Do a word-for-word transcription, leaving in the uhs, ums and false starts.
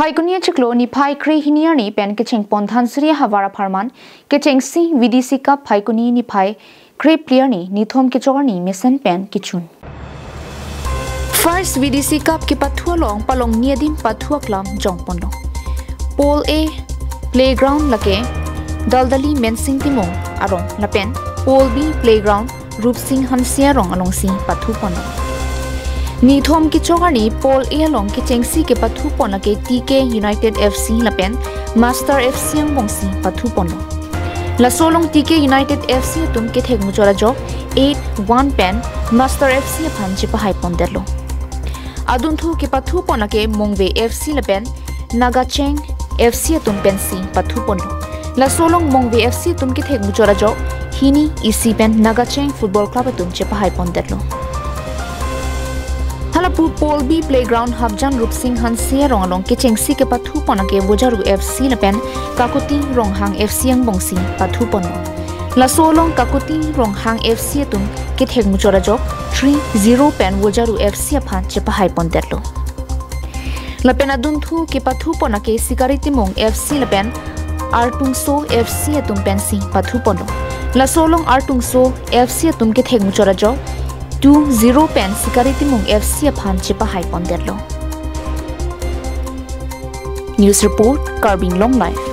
Phaikuni achiklo niphai krehini arni pen kecheng pon Dhansiri ahavar apharman kechengsi V D C Cup Phaikuni niphai krephli arni nithom kechok arni mesen pen kechun. First V D C Cup kepathu along palongni adim pathu aklam jongponlo. Pool A playground lake Daldali Mensing Timung arong lapen Pool B playground Rupsing Hanse arong alongsi pathuponlo. Nithom kechok arni Pool A along kechengsi kepathupon lake T K United F C lapen Master F C angbongsi pathuponlo. Laso along T K United F C atum kethek muchot ajok eight one pen Master F C aphan chepahaipondetlo. Adunthu kepathupon lake Mongve F C lapen Nagacheng F C atum pensi pathuponlo. Laso along Mongve F C atum kethek muchot ajok hini isi pen Nagacheng Football Club atum chepahaipondetlo. Halapu Pool B playground Hapjan Rupsing Hanse arong along kechengsi kepathupon lake Vojaru F C lapen Kakuti Ronghang F C angbongsi pathuponlo. Laso along Kakuti Ronghang F C atum kethek muchot ajok three zero pen Vojaru F C aphan chepahaipondetlo. Lapen adunthu kepathupon lake Sikari Timung F C lapen Artungso F C atum pensi pathuponlo. Laso along Artungso F C atum kethek muchot ajok two zero pen Sikari Timung F C aphan chepahaipondetlo. News report, Karbi Anglong Live.